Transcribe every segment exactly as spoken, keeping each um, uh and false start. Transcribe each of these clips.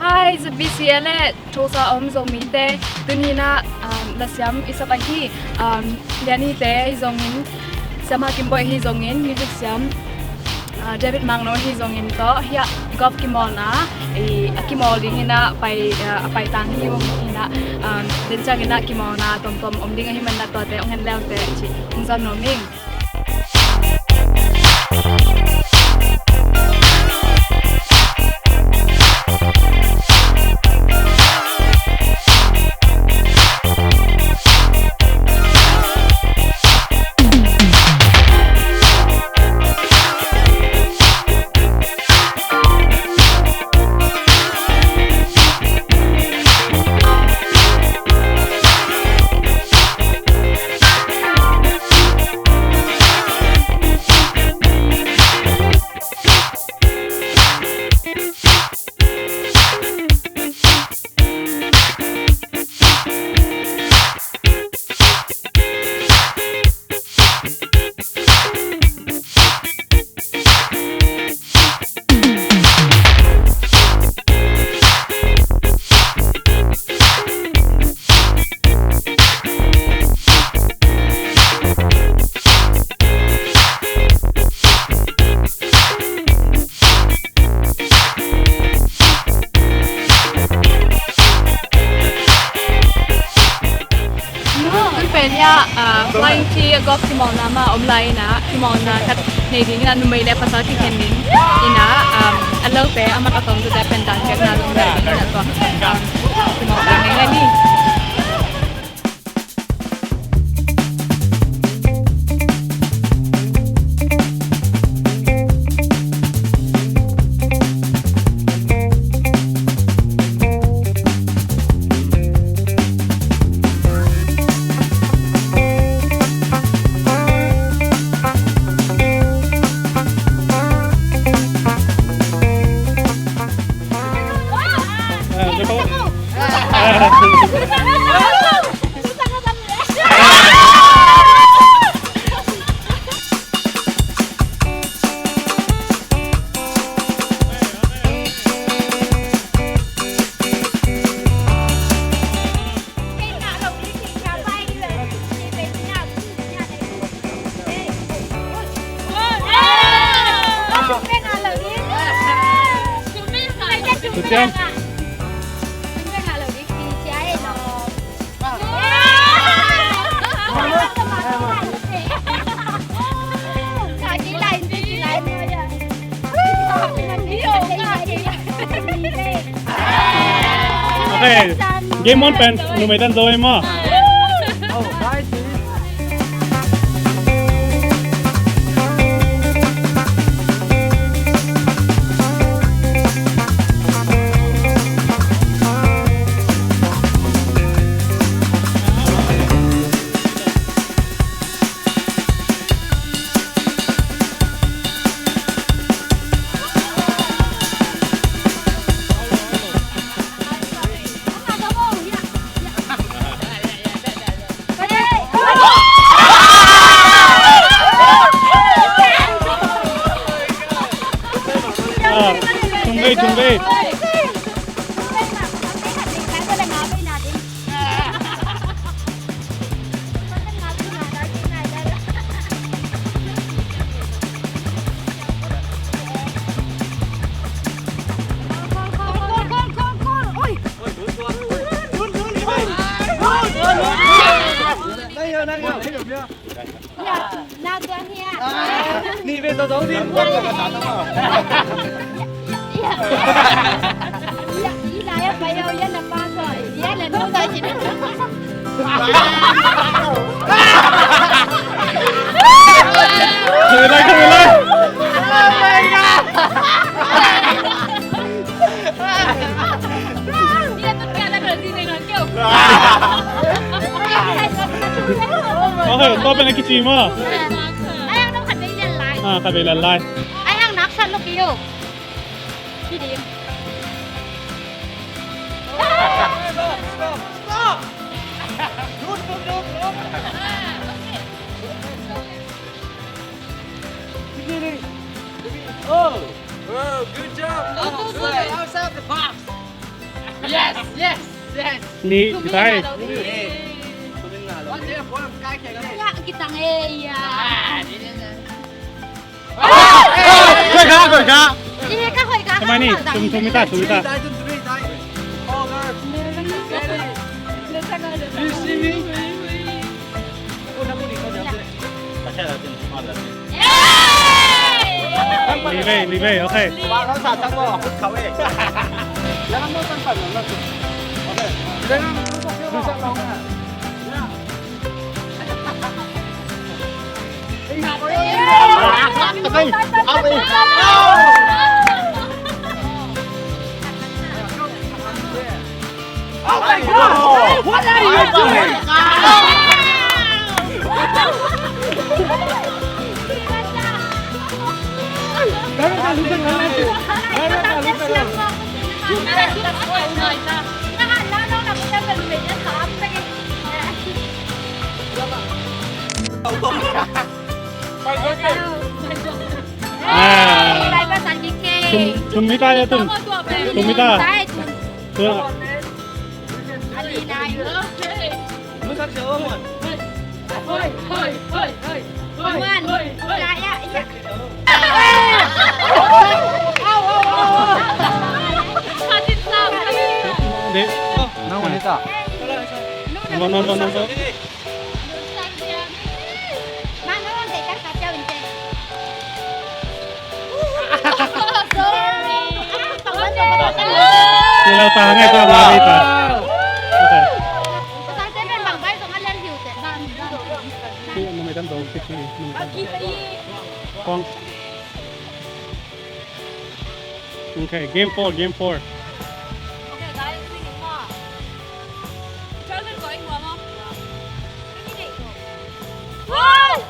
Hi, Z B C A le Tulsa om Zomite, tuni-in ah, um, lasiam i sa tak hi, um, Lian Ite hi zongin, Siamah Kim Boih hi zongin, music siam, uh, David Mangno hi zongin tawh, hiah golf kimawlna, i, a kimawl dingin ah pai, uh, a paitang hi ung hi-in ah, um, den ciangin ah kimawlna tomtom om ding ahih manin ah tuate hong en le uh teh ci hong zon nuam ing. Tun pen hiah, ah, Flying T golf kimawlna mah om lai-in ah, kimawlna khat nei dingin ah numei le pasal kikhen ding in ah, um, a lote a mak a tawm zute pen dan piakna zong nei dingin ah tua, um, kimawl ding nei ni. Ok, game on pen, numei tan zo ei maw? Tung vei, tung vei. Nih ve tawh zo ding. Khawng lai, khawng lai. Ok, tua pen a kici maw? Ah, khat vei lai lai. Oh. Wow, good job. Outside, outside the box. Yes, yes, yes. Nih, kitai. Ya, kita nge, ya. Hoih kha, hoih kha. Ih, ka hoih kha. Tama ni, tum, tum ita, tum ita. You see me? Li vei, li vei, okay. Oh my God! What are you doing? Ah. Tum, tum ita ya, tum. Tum ita. Tum. Dek. No, no, no, no, no. Sorry. Sila pa, hangay pa, hangay pa. Okay. Sige, numaitan daw, fifty, numaitan daw. Kong. Okay, game four, game four. Okay, guys, we need more. Tell them going one more. Woo!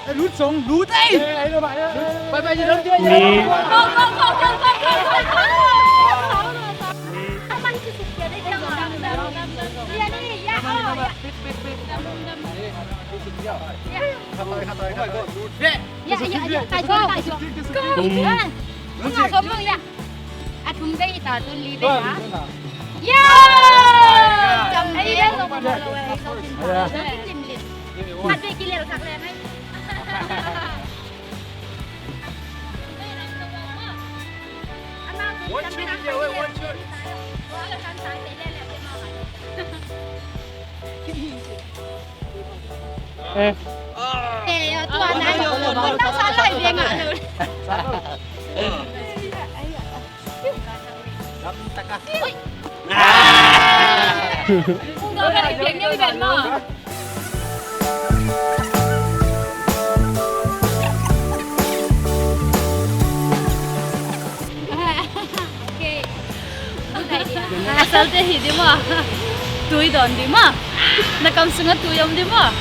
Eh, lut song, lut ei! Bye bye, you don't do it. Ni. Ya, ya, ya, ya, kai, kai, kai. Go. Go. Kum. Ah, kum nga som mong ya. A thum vei ta, tun li vei ta. Ya! Jam vei. Ai, vei song ma lo, vei song ma lo. Khat vei kilel khat vei mai. One, two, yeah, wait, one, two. Eh. Eh, ya, tuan, ai, tuan, tuan, tuan, tuan, tuan. Ui. Kung daw ka nagbiak niya, iban mo. Okay. Asal te hi di maw. Tui dawn di maw. Na kam sungah tui om di maw.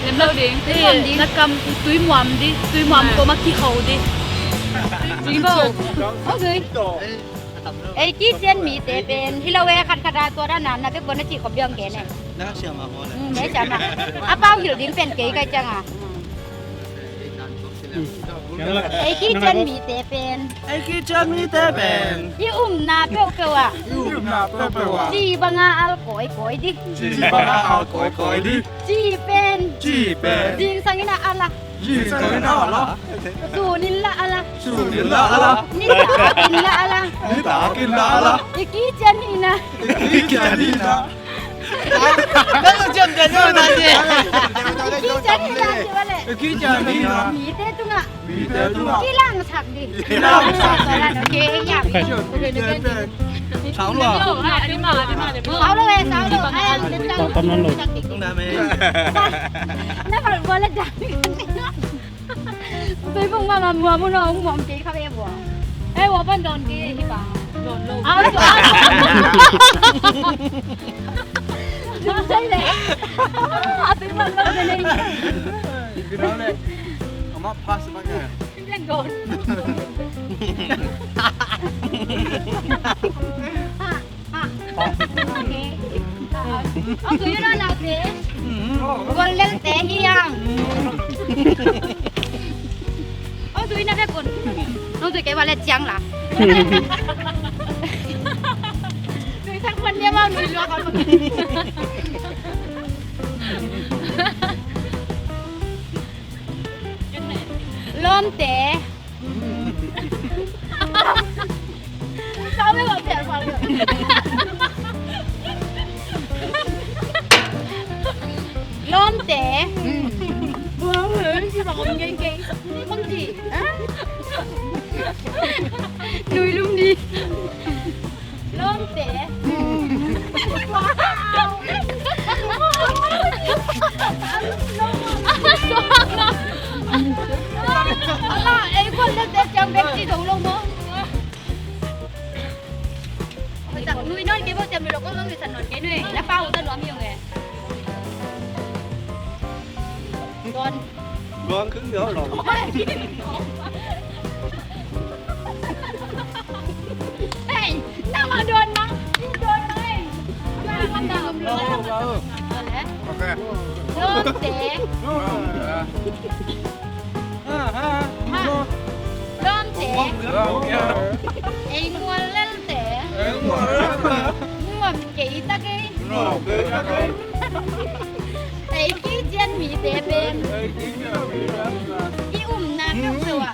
Lem lo ding. Tui muam di. Na kam tui muam di. Tui muam kawmah kiho di. Di maw. Okay. Ei kician mite pen hi lo e, khatkhat a tua dan a na bek bawh na cih khop biang kei ne. Na ka siam a maw le. Mm, na siam a. A pau hilh ding pen kei kai ciang a. Mm. Ei kician mite pen. Ei kician mite pen. I umna peuhpeuh ah. I umna peuhpeuh ah. Ci banga al kawikawi di. Ci banga al kawikawi di. Ci pen. Ci pen. Zingsang in a al a. Zingsang in a al a. Sun in la al a. Sun in la al a. Nitak in la al a. Nitak in la al a. I kician hi na. I kician hi na. Kician hi na, ci bale. Kician hi na. Mite tungah. Mite tungah. Kilangsak di. Kilangsak di. Okay, ya. Sau lo. Sau lo, eh, sau lo. Ai, tam, tam nan lo. Na bal bal la da. Tui bung ma ma mua mu no, mua mu kei kha be bua. Eh, wa ban don kei hi ba. Don lo. Au, au. Sai le. A tui ban lo de le. Ama pass ba ka. Len don. Ha, ha. Okay. Ong zui na nau te. Gual lel te hi ang. Ong zui na ve kun. Ong zui kei va le ciang la. Zui thang man nia mau nui lua ka. Lom te. Lom te. Bang ci. Nui lum di. Lom te. Ala, ei, gual lel te ciang bek ci zo lo maw. Hoi tak nui nawn kei bo, ciang mi lo ko lo mi san nawn kei nui. Na pau ta lo mi yong e. Don. Don khưng yau lo. Hey, nang ma don ma. Don ma, hey. Don ma ta. Ok. Lom te. Ha. Lom te. Ei gual lel te. Nuam kei ta kei. Ei kician mite pen i umna khak zo ah.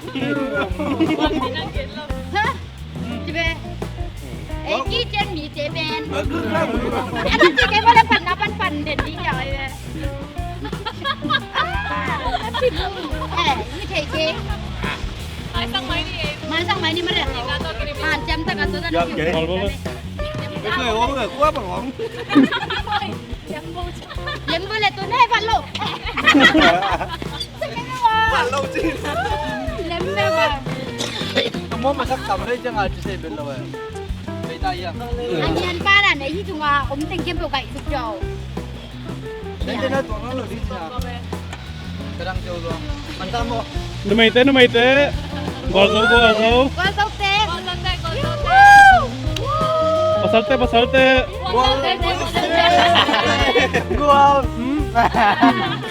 Ha? Ci be. Ei kician mite pen. A na ci kei ba le pan na pan pan den di ya. Eh, ni thei kei. Mai sang mai ni, eh. Mai sang mai ni ma le. Han jam ta ka to ta. Jam kei. Bol, bol, bol. Kei ong le kua bang ong. Lem bo le tu ne ba lo. Ba lo ci. Lem ne ba. Mo ma sak tam le jang a ci se bel lo eh. Bei ta ya. An yan pa na ne yi tunga om teng kem bo kai suk jau. Dai dai na tuang lo di na. Kadang jauh luang. Mantap mo. Numeite, numeite. Gualzo, gualzo. Gualzo te. Pasalte, pasalte. Gual. Gual. Hmm.